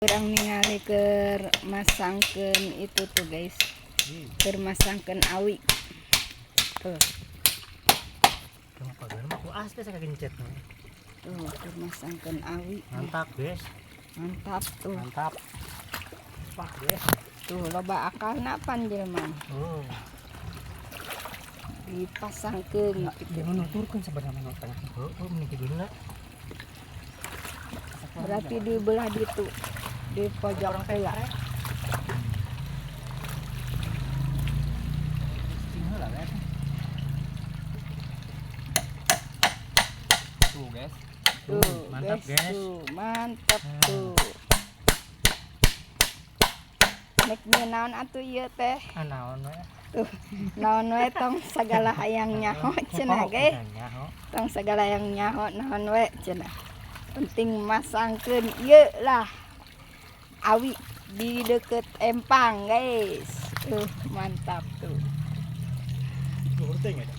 Urang ningali keur masangkeun itu tuh, guys. Keur masangkeun awi. Tuh, Kenapa gue mah ku as teh kagencet. Tuh keur masangkeun awi. Mantap, guys. Mantap tuh. Mantap. Pak, guys. Tuh, loba akalna pan jelema. Oh. Dipasangkeun gitu. Jangan nuturkeun sebenarnya nu tengah. Oh, mending tidurna. Berarti di belah ditu. Di pojok heula. Cing heula, guys. Tuh, guys. Tuh, mantap, guys. Tuh, mantap Nah. tuh. Nek naon atuh ieu teh? Ah, naon we? Tuh, naon we, tong sagala hayang nyaho cenah, guys. Nyaho. Tong sagala hayang nyaho naon we cenah. Penting masangkeun ieu lah. Awi di deket empang, guys. Tuh, mantap tuh. Luhur teh enggak?